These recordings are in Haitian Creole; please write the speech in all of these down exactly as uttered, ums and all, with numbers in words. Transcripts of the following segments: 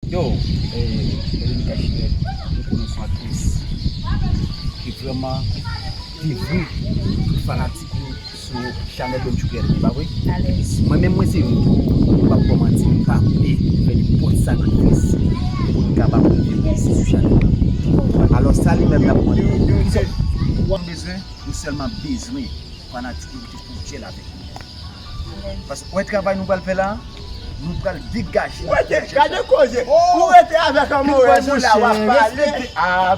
Yo, eh, Eline Cache Tête, nou konnen se yon aktris ki vrèman devwe tout fanatik li sou chanèl Don Chucky, pa vre? Alèz. Mwen menm, mwen se youn tou, mwen p ap ba w manti, m pa pè fè nenpòt sakrifis pou n kapab rive reyisi sou chanèl la. Alò, sa li menm l ap mande, kisa w bezwen? Nou sèlman bezwen fanatik yo ki te koutjèl avèk nou. Paske, wè travay nou pral fè la, nou pral degaje. Ou rete, gade koze. Ou rete avèk anmorèz ou la, w ap pale.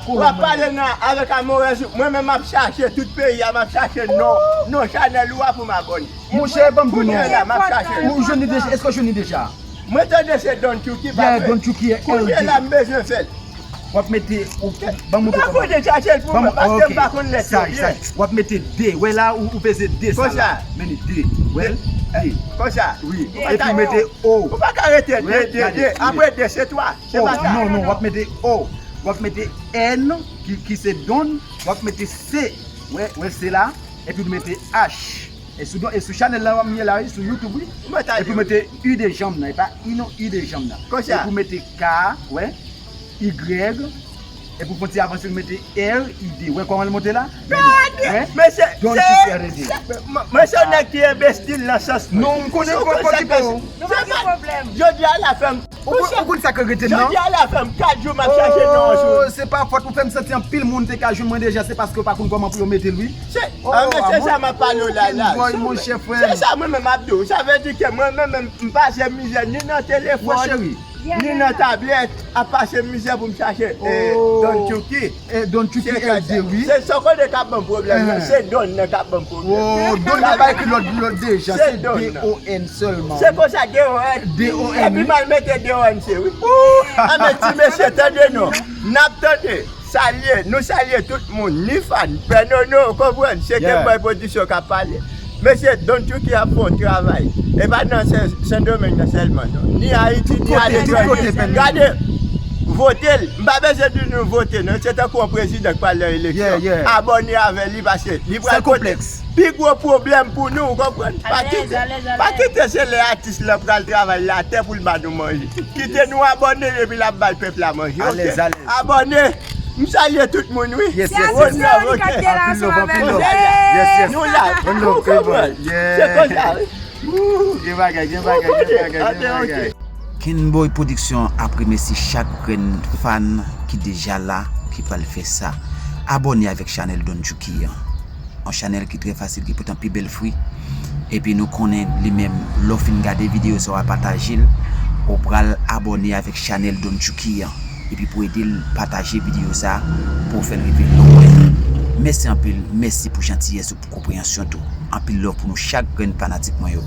W ap pale nan, avèk anmorèz ou. Mwen menm, m ap chache tout peyi a, m ap chache non, non chanèl ou a pou m abòne. Monchè, ban m di w non. Kounye a la, m ap chache. Ou jwenn li deja? Èske w jwenn li deja? Mwen tande se Don Chucky, pa vre? Yeah, Don Chucky, L D. Kounye a la, m bezwen fè l. W ap mete, ou, ban m montre kòman. M pa konn chache l pou mwen, paske m pa konn lèt yo byen. Saj, saj. W ap mete D. Wè la, ou, ou peze D sa la. Konsa. Men li D. Wè l? D. Konsa. Wi. Epi mete O. Ou pa ka rete D, D, D. Apre D, se twa. Se pa sa. Non, non, w ap mete O. W ap mete N, ki, ki se Don. W ap mete C. Wè, wè C la. Epi w mete H. E sou, e sou chanèl la, w ap mete la, wi, sou YouTube, wi. Epi w mete U de janm nan, e pa I non, U de janm nan. Konsa. Epi w mete K, wè, Y, epi w fè yon ti avanse, w mete R I D. Wè kòman l monte la? Gade! Wè? Men se, Don Chucky R I D. Mwen se nèg ki enbestil nan sans mwen. Non, m konnen w poko ki bon. Nou pa gen pwoblèm. Jodi a la fè m Ou konn, ou konn sa k rete nan? Jodi a la fè m kat jou m ap chache non an sou. Oh, se pa fòt ou fè m santi anpil moun te ka jwenn mwen deja, se paske yo pa konn kòman pou yo mete l, wi. Se, oh, ah, men se sa m ap pale w la, la. Boy, monchè, frè m. Se sa mwen menm m ap di w. Sa vle di ke mwen menm, menm, m pase mizè ni nan telefòn, ni nan tablèt, ap pase mizè pou m chache, eh, Don Chucky. E Don Chucky L D, wi. Se sa w konnen k ap ban m pwoblèm nan. Se Don nan k ap ban m pwoblèm. Oh, Don nan pa ekri lòt, lòt deja. Se D O N sèlman. Se konsa, D O N. D O N, wi. Epi m al mete D O N C, wi. Anben, ti mesye, tande non. N ap tande. Salye, nou salye tout moun. Ni fan, Pè Nono, w konprann? Se Kenboy Production k ap pale. Mesye, Don Chucky ap fè yon travay. E pa nan Sen, Sendomeng nan sèlman, non. Ni Ayiti, ni aletranje. Gade, vote l. M pa bezwen di nou vote, non. Se tankou yon prezidan k pral nan eleksyon. Abòne avè li, paske li pral pote pi gwo pwoblèm pou nou, ou konprann? Pa kite, pa kite se lè atis lan pral travay latè pou l ba nou manje. Kite nou abòne epi l ap bay pèp la manje, oke? Abòne. M salye tout moun, wi. Yes, yes, yes. Anpil love, anpil love. Yes, yes. Nou la. Ou konprann? Se konsa, wi. Gen bagay, gen bagay, gen bagay, gen bagay. Kenboy Production ap remèsye chak grenn fan ki deja la, ki pral fè sa. Abòne avèk chanèl Don Chucky an. Yon chanèl ki trè fasil, ki pote anpil bèl fwi. Epi nou konnen li menm, lè w fin gade videyo sa, w a pataje l, ou pral abòne avèk chanèl Don Chucky an. Epi pou ede l pataje videyo sa, pou w fè l rive lwen. Mèsi anpil, mèsi pou jantiyès ou, pou konpreyansyon tou. Anpil love pou nou chak grenn fanatik mwen yo.